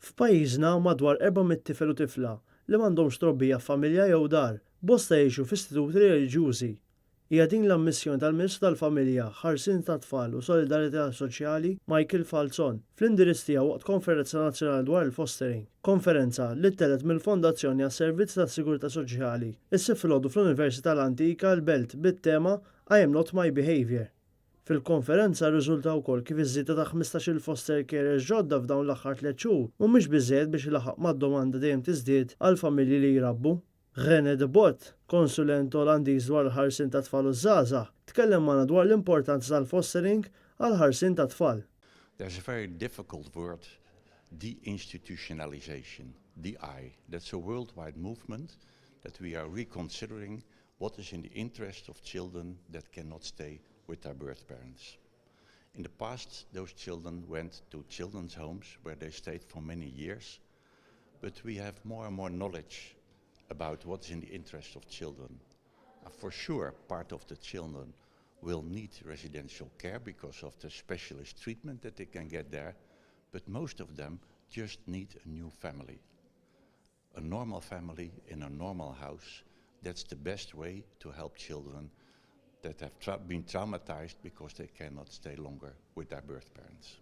F'pajjiżna hawn madwar 400 tifel u tifla li m'għandhomx trobbija f'familja jew dar, bosta jgħixu f'istituti reliġjużi. Hija din l-ammissjoni tal-Ministru tal-Familja, Ħarsien tat-Tfal u Solidarjetà Soċjali, Michael Falzon, fl-indirizz tiegħu waqt konferenza nazzjonali dwar il-fostering, konferenza li ttellgħet mill-Fondazzjoni għas-Servizzi tas-Sigurtà Soċjali s-Sibt filgħodu fl-Università l-Antika l-Belt bit-tema I am not my behaviour. Fil-konferenza rriżulta wkoll kif iż-żieda ta' 15-il foster carers ġodda f'dawn l-aħħar tlett xhur mhumiex biżżejjed biex ilaħħaq mad-domanda dejjem tiżdied għal familji li jrabbu. René de Bot, konsulent Olandiż dwar il-ħarsien tat-tfal u ż-żgħażagħ, tkellem magħna dwar l-importanza tal-fostering għall-ħarsien tat-tfal. There's a very difficult word, deinstitutionalization, DI. That's a worldwide movement that we are reconsidering what is in the interest of children that cannot stay with their birth parents. In the past, those children went to children's homes where they stayed for many years, but we have more and more knowledge about what's in the interest of children. Uh, for sure, part of the children will need residential care because of the specialist treatment that they can get there, but most of them just need a new family. A normal family in a normal house, that's the best way to help children that have tra been traumatized because they cannot stay longer with their birth parents.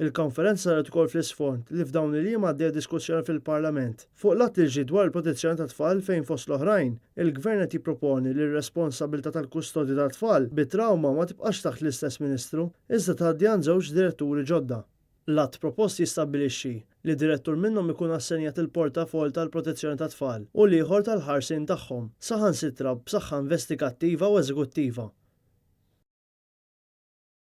Il-konferenza saret ukoll fl-isfond li f'dawn il-jiem għaddejja diskussjoni fil-Parlament fuq l-att il-ġdid dwar il-protezzjoni tat-tfal fejn fost l-oħrajn, il-Gvern qed jipproponi li r-responsabilità tal-kustodja tat-tfal bi trawma ma tibqax taħt l-istess Ministru, iżda tgħaddi għand żewġ diretturi ġodda. L-att propost jistabbilixxi li direttur minnhom ikun assenjat il-portafoll tal-protezzjoni tat-tfal u l-ieħor tal-ħarsien tagħhom, saħansitra b'saħħa investigattiva u eżekuttiva.